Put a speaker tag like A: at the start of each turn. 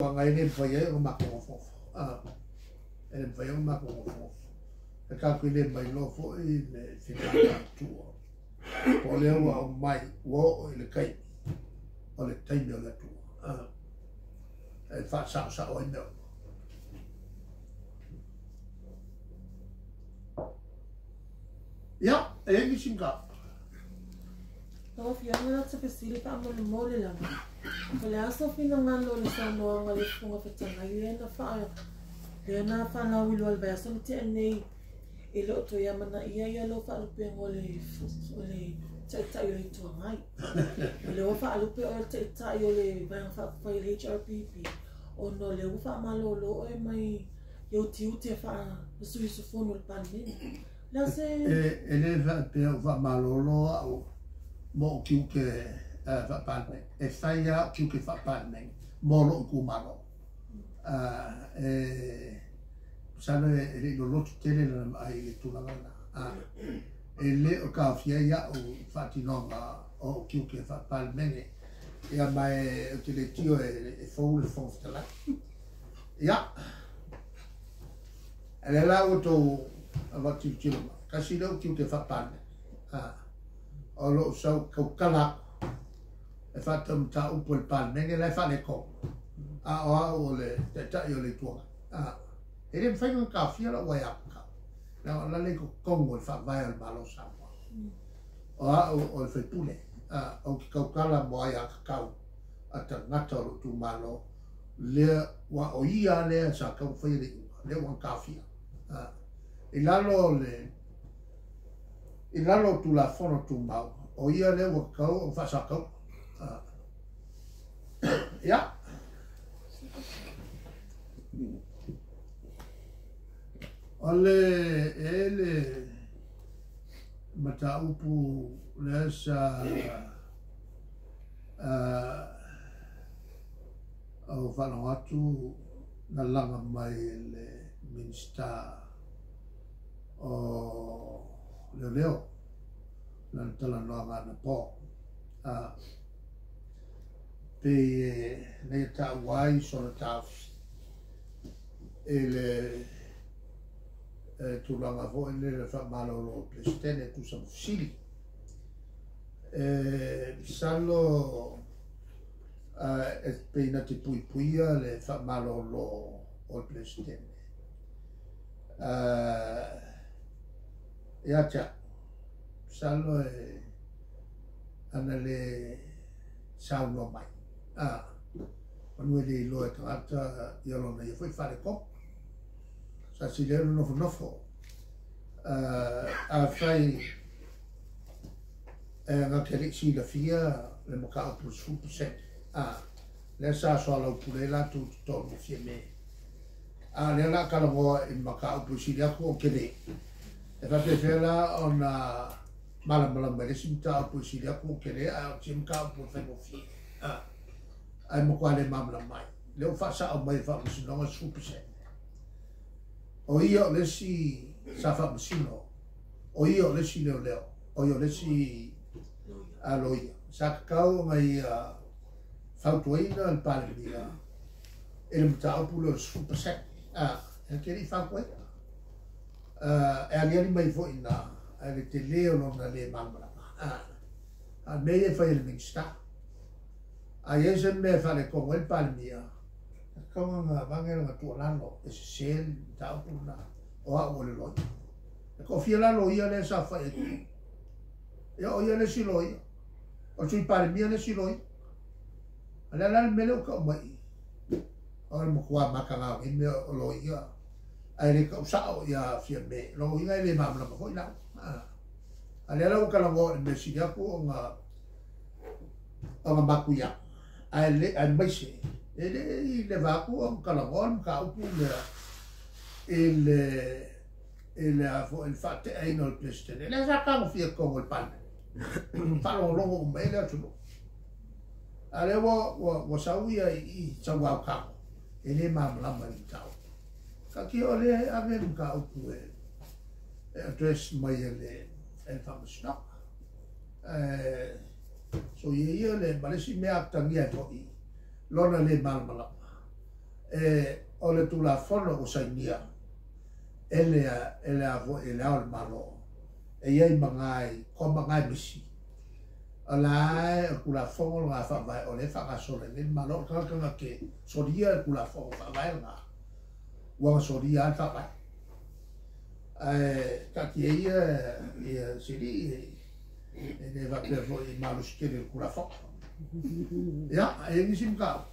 A: Tulaga e le mafai ai ona matou nofonofo. E le mafai ona matou nofonofo. E tatou te le mailoa foi le finagalo o le Atua. Po o lea ua aumai, ua oo i le taimi, o le taimi o le Atua. E faasaosao ai mea uma. Ia, e i ai nisi mataupu?
B: Lau Afioga na o se fesili faamolemole lava. O le a sou finagalo i le saunoaga a le Fofoga Fetalai lea na faa lea na faalauiloa i le vaiaso na tea nei e le o toe amanaia ia lou faalupega o le o le Taitai o le Itu Agai. O lea ua faalupe oe le Taitai o le Vaega Faaupufai o le HRPP ona o lea ua faamalolo oe mai i ou tiute faa-sui usufono o le Palemene. O le a se.
A: E le faapea ua faamalolo au mo ou tiute faa-Palemene. E fai lava ou tiute faa-Palemene mo lou itumalo. E masalo e le i loloto tele lana vaai i le tulaga lena. E le o taofia ai au i le faatinoga o ou tiute faa-Palemene. Ia ma ou te le tio e fou le Fofoga Fetalai. Ia, o lea la ua outou avatu tilotilo mai, tasi lea ou tiute faa-Palemene, o lou sau tautala atu e faatatau mataupu a le Palemene la e faaletonu, a o au o le Taitai o le Itu Agai. E le mafai ona taofia lau aiatatau, leaga o la e i totonu o le Faavae o le Malo o Samoa. O au o le sui usufono, ou te tautala mo aiatatau a tagata o lou itumalo, lea aua o ia lea sa tatau ona faia le iuga, lea ua na taofia. I lalo o le i lalo o Tulafono Tumau, o ia lea ua tatau ona faasataua. Ia. O le e le mataupu lea sa ou faalogo atu na laga mai e le Minisita o Leoleo lana talanoaga anapo. Pei e na ia taua ai sona taofi i le tulaga foi lele o le faamalolo o le Peresetene e tusa ma fesili. E masalo e pei na te puipuia le faamalolo o le Peresetene. Ia te au, masalo e ana le saunoa mai, manu e le iloa e tagata ia lona ia foi faletonu. Sa sili ai ona nofonofo. Afai e na te le i silafia le mataupu i le 10%, lea sa soalaupule ai latou i totonu o Fiame, a o lea o le a talanoa i le mataupu e sili atu ona tele. E faapefea la ona malamalama i le isi mataupu e sili atu ona tele, ae o le mataupu e faigofie, ae matua le malamalama ai. Lea ua faasao mai e Faamasinoga 10%. O ia o le isi sa faamasino, o ia o le isi leoleo, o ia o le isi loia. Sa tatau ona ia fautuaina le Palemia i le mataupu lea o le 10%. E te le i fautuaina. E aliali mai foi i ina le tele o lona le malamalama. A o le mea ia e fai e le Minisita. A i ai se mea e faaletonu ai le Palemia, e tatau ona aveane lana tuualalo e sese le mataupu lena, o au o le loia. E toafia la loia lea e saofai ai i Ia o ia le isi loia. O le Sui Palemia le isi loia. O le a la le mea lea ua tau mai i i? O le matua mataga o nei mea o loia, ae le tau sao ia Fiame. Lona uiga e le malamalama foi la. A lea la ua talanoa i le mea sili atu ona ona matuia, ae le aemaise e le i leva atu ona talanoa le mataupu lea i le i le a foi le faateaina o le Peresetene. Lea sa tagofia i totonu o le Palemene. Faalogologo uma i ai le atunuu. A lea ua, ua, ua sau ia i i sau aotago, e le malamalama i le mataupu. Taatia o lea e ave le mataupu e, e address mai e le, e le Faamasinoga. Ae soia ia le, ma le isi mea atagia ai foi lona le malamalama. E o le Tulafono ua sainia e le e le a foi e le Ao o le Malo e i ai ma nai koma ngai misi. O la e o le Tulafono lena Faavae o lea e faagasolo ai nei le Malo. O le tagata na te solia le Tulafono Faavae lena, ua na solia lava le Faavae. Ae taatia ia ia Sili e le faapea foi e malosi tele i le Tulafono. Ia, e i ai nisi mataupu?